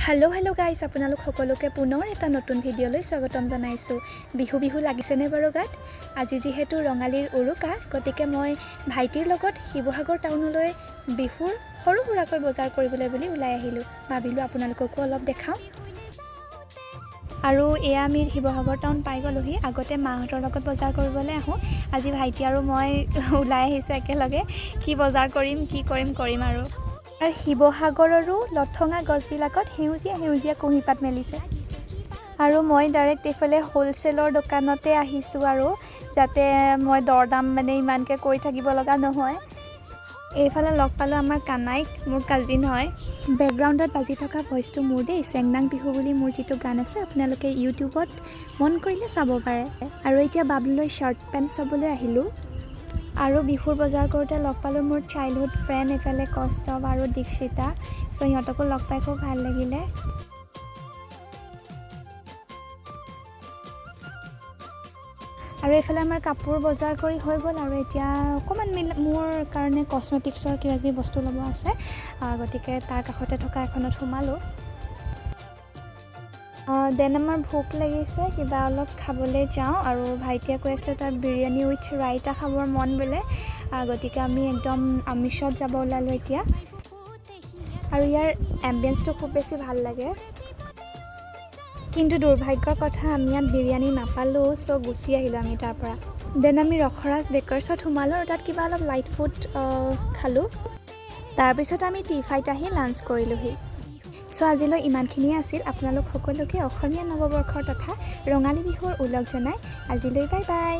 Hello' hello' guys, আপোনালোক সকলোকে পুনৰ এটা নতুন ভিডিঅ'লৈ স্বাগতম জনাইছোঁ। বিহু বিহু লাগিছেনে বাৰু গাত? আজি যিহেতু ৰঙালীৰ উৰুকা, গতিকে মই ভাইটিৰ লগত শিৱসাগৰ টাউনলৈ বিহুৰ সৰু সুৰাকৈ বজাৰ কৰিবলৈ বুলি ওলাই আহিলোঁ। ভাবিলোঁ আপোনালোককো অলপ দেখাওঁ। আৰু এয়া আমি শিৱসাগৰ টাউন পাই গ'লোহি। আগতে মাহঁতৰ লগত বজাৰ কৰিবলৈ আহোঁ, আজি ভাইটি আৰু মই ওলাই আহিছোঁ একেলগে। কি বজাৰ কৰিম, কি কৰিম কৰিম আৰু। আৰু শিৱসাগৰৰো লঠঙা গছবিলাকত সেউজীয়া সেউজীয়া কুঁহিপাত মেলিছে। আৰু মই ডাইৰেক্ট এইফালে হ'লচেলৰ দোকানতে আহিছোঁ আৰু যাতে মই দৰ দাম মানে ইমানকৈ কৰি থাকিব লগা নহয়। এইফালে লগ পালোঁ আমাৰ কানাইক, মোৰ কাজিন হয়। বেকগ্ৰাউণ্ডত বাজি থকা ভইচটো মোৰ দেই, চেংনাং বিহু বুলি মোৰ যিটো গান আছে, আপোনালোকে ইউটিউবত মন কৰিলে চাব পাৰে। আৰু এতিয়া বাবলুলৈ শ্বাৰ্ট পেণ্ট চাবলৈ আহিলোঁ। আৰু বিহুৰ বজাৰ কৰোঁতে লগ পালোঁ মোৰ চাইল্ডহুড ফ্ৰেণ্ড, এইফালে কৌস্তভ আৰু দীক্ষিতা। চ' সিহঁতকো লগ পাই খুব ভাল লাগিলে। আৰু এইফালে আমাৰ কাপোৰ বজাৰ কৰি হৈ গ'ল। আৰু এতিয়া অকণমান মোৰ কাৰণে কচমেটিক্সৰ কিবা কিবি বস্তু ল'ব আছে, গতিকে তাৰ কাষতে থকা এখনত সোমালোঁ। Then আমাৰ ভোক লাগিছে, কিবা অলপ খাবলৈ যাওঁ। আৰু ভাইটিয়ে কৈ আছিলে তাৰ বিৰিয়ানী উইথ ৰাইতা খাবৰ মন বোলে, গতিকে আমি একদম আমিষত যাব ওলালোঁ এতিয়া। আৰু ইয়াৰ এম্বিয়েঞ্চটো খুব বেছি ভাল লাগে। কিন্তু দুৰ্ভাগ্যৰ কথা, আমি ইয়াত বিৰিয়ানী নাপালোঁ। চ' গুচি আহিলোঁ আমি তাৰ পৰা। Then আমি ৰসৰাজ বেকাৰ্ছত সোমালোঁ আৰু তাত কিবা অলপ লাইট ফুড খালোঁ। তাৰপিছত আমি টি ফাইত আহি লাঞ্চ কৰিলোঁহি। চ' আজিলৈ ইমানখিনিয়ে আছিল। আপোনালোক সকলোকে অসমীয়া নৱবৰ্ষৰ তথা ৰঙালী বিহুৰ ওলগ জনাই আজিলৈ বাই বাই।